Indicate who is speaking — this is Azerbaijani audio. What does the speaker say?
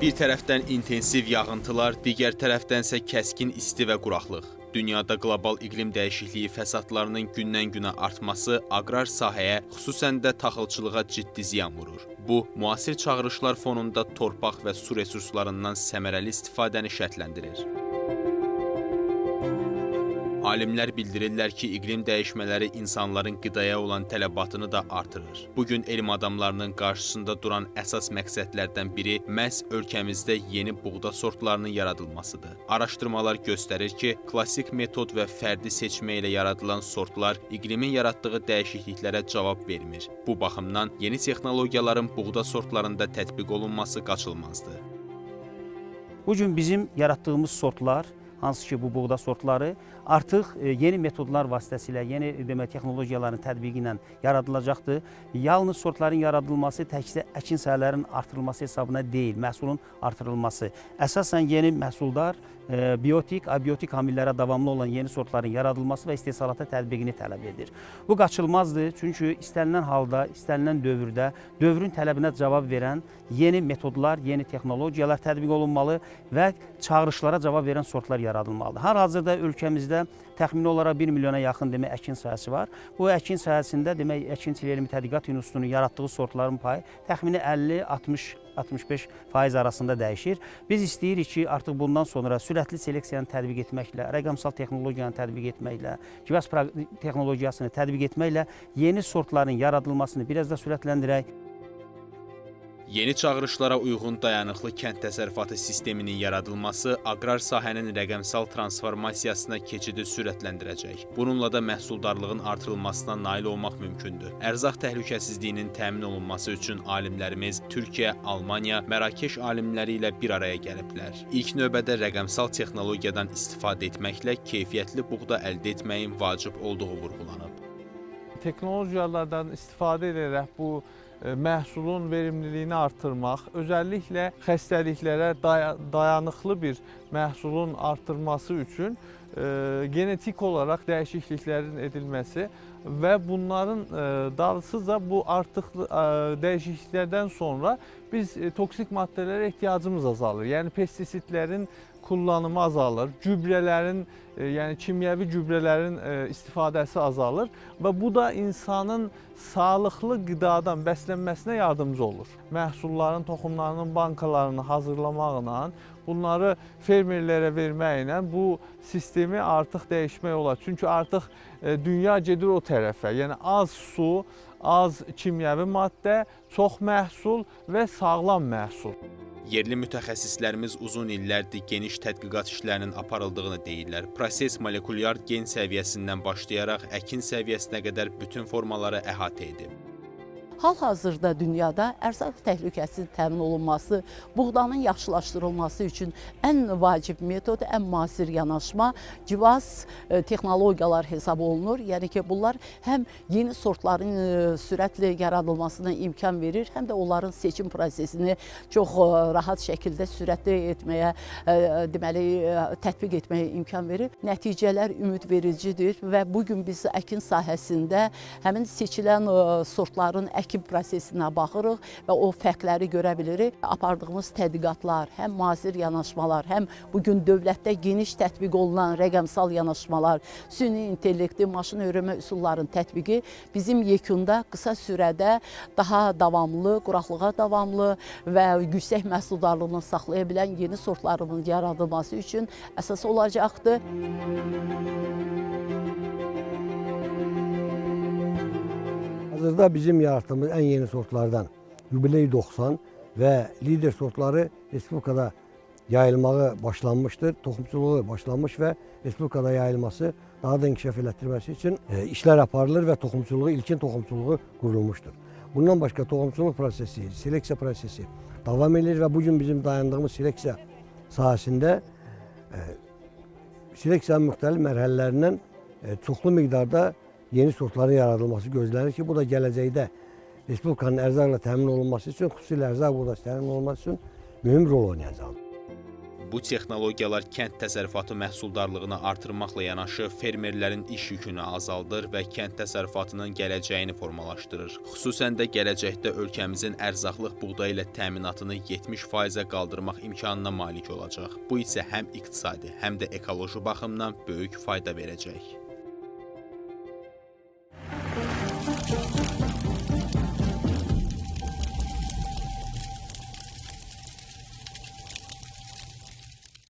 Speaker 1: Bir tərəfdən intensiv yağıntılar, digər tərəfdənsə kəskin isti və quraqlıq. Dünyada qlobal iqlim dəyişikliyi fəsadlarının gündən-günə artması aqrar sahəyə, xüsusən də taxılçılığa ciddi ziyan vurur. Bu, müasir çağırışlar fonunda torpaq və su resurslarından səmərəli istifadəni şərtləndirir. Alimlər bildirirlər ki, iqlim dəyişmələri insanların qidaya olan tələbatını da artırır. Bu gün elm adamlarının qarşısında duran əsas məqsədlərdən biri məhz ölkəmizdə yeni buğda sortlarının yaradılmasıdır. Araşdırmalar göstərir ki, klassik metod və fərdi seçmə ilə yaradılan sortlar iqlimin yaratdığı dəyişikliklərə cavab vermir. Bu baxımdan yeni texnologiyaların buğda sortlarında tətbiq olunması qaçılmazdır.
Speaker 2: Bu gün bizim yaratdığımız sortlar, hansı ki bu buğda sortları artıq yeni metodlar vasitəsilə, yeni demək texnologiyaların tətbiqi ilə yaradılacaqdır. Yalnız sortların yaradılması təkcə əkin sahələrinin artırılması hesabına deyil, məhsulun artırılması. Əsasən yeni məhsuldar, biotik, abiotik amillərə davamlı olan yeni sortların yaradılması və istehsalata tətbiqini tələb edir. Bu qaçılmazdır, çünki istənilən halda, istənilən dövrdə dövrün tələbinə cavab verən yeni metodlar, yeni texnologiyalar tətbiq olunmalı və çağırışlara cavab verən sortlar yaradılmalıdır. Hal-hazırda ölkəmizdə təxmini olaraq 1 milyona yaxın demək əkin sahəsi var. Bu əkin sahəsində demək Əkinçilik Elmi Tədqiqat İnstitutunun yaratdığı sortların payı təxmini 50, 60, 65% arasında dəyişir. Biz istəyirik ki, artıq bundan sonra sürətli seleksiyanı tətbiq etməklə, rəqəmsal texnologiyanı tətbiq etməklə, GİVAS texnologiyasını tətbiq etməklə yeni sortların yaradılmasını biraz da sürətləndirək.
Speaker 1: Yeni çağırışlara uyğun dayanıqlı kənd təsərrüfatı sisteminin yaradılması aqrar sahənin rəqəmsal transformasiyasına keçidi sürətləndirəcək. Bununla da məhsuldarlığın artırılmasına nail olmaq mümkündür. Ərzaq təhlükəsizliyinin təmin olunması üçün alimlərimiz Türkiyə, Almaniya, Mərakeş alimləri ilə bir araya gəliblər. İlk növbədə rəqəmsal texnologiyadan istifadə etməklə keyfiyyətli buğda əldə etməyin vacib olduğu vurğulanıb.
Speaker 3: Texnologiyalardan istifadə edərək bu məhsulun verimliliyini artırmaq, özellikle xəstəliklərə dayanıqlı bir məhsulun artırması üçün genetik olaraq dəyişikliklərin edilməsi və bunların dalısıca bu artıq dəyişikliklərdən sonra biz toksik maddələrə ehtiyacımız azalır. Yəni pestisitlərin kullanımı azalır, gübrələrin, yəni kimyəvi gübrələrin istifadəsi azalır və bu da insanın sağlıqlı qidadan bəslənməsinə yardımcı olur. Məhsulların toxumlarının bankalarını hazırlamaqla, bunları fermerlərə verməklə bu sistemi artıq dəyişmək olar. Çünki artıq dünya gedir o tərəfə. Yəni az su, az kimyəvi maddə, çox məhsul və sağlam məhsul.
Speaker 1: Yerli mütəxəssislərimiz uzun illərdir geniş tədqiqat işlərinin aparıldığını deyirlər. Proses molekulyar gen səviyyəsindən başlayaraq əkin səviyyəsinə qədər bütün formaları əhatə edib.
Speaker 4: Hal-hazırda dünyada ərzaq təhlükəsiz təmin olunması, buğdanın yaxşılaşdırılması üçün ən vacib metod, ən müasir yanaşma GİVAS texnologiyalar hesab olunur. Yəni ki, bunlar həm yeni sortların sürətli yaradılmasına imkan verir, həm də onların seçim prosesini çox rahat şəkildə sürətli etməyə, deməli, tətbiq etməyə imkan verir. Nəticələr ümidvericidir və bu gün biz əkin sahəsində həmin seçilən sortların əkin prosesinə baxırıq və o fərqləri görə bilirik. Apardığımız tədqiqatlar, həm müasir yanaşmalar, həm bu gün dövlətdə geniş tətbiq olunan rəqəmsal yanaşmalar, süni intellekti, maşın öyrənmə üsullarının tətbiqi bizim yekunda qısa sürədə daha davamlı, quraqlığa davamlı və yüksək məhsuldarlığını saxlaya bilən yeni sortlarımın yaradılması üçün əsas olacaqdır.
Speaker 5: Hazırda bizim yarattığımız en yeni sortlardan Jubiley 90 ve lider sortları Respublikada yayılmağı başlanmıştır. Toxumçuluğu başlanmış və Respublikada yayılması, daha da inkişaf elətdirməsi üçün işlər aparılır və toxumçuluğu, ilkin toxumçuluğu qurulmuşdur. Bundan başqa toxumçuluq prosesi, seleksiya prosesi davam edir və bugün bizim dayandığımız seleksiya sahəsində seleksiyanın müxtəlif mərhələlərindən çoxlu miqdarda yeni sortların yaradılması gözlənilir ki, bu da gələcəkdə Respublikanın ərzaqla təmin olunması üçün, xüsusilə ərzaq buğdası təmin olunması üçün mühüm rol oynayacaqdır.
Speaker 1: Bu texnologiyalar kənd təsərrüfatı məhsuldarlığını artırmaqla yanaşı fermerlərin iş yükünü azaldır və kənd təsərrüfatının gələcəyini formalaşdırır. Xüsusən də gələcəkdə ölkəmizin ərzaqlıq buğdayı ilə təminatını 70%-ə qaldırmaq imkanına malik olacaq. Bu isə həm iqtisadi, həm də ekoloji baxımdan böyük fayda verəcək.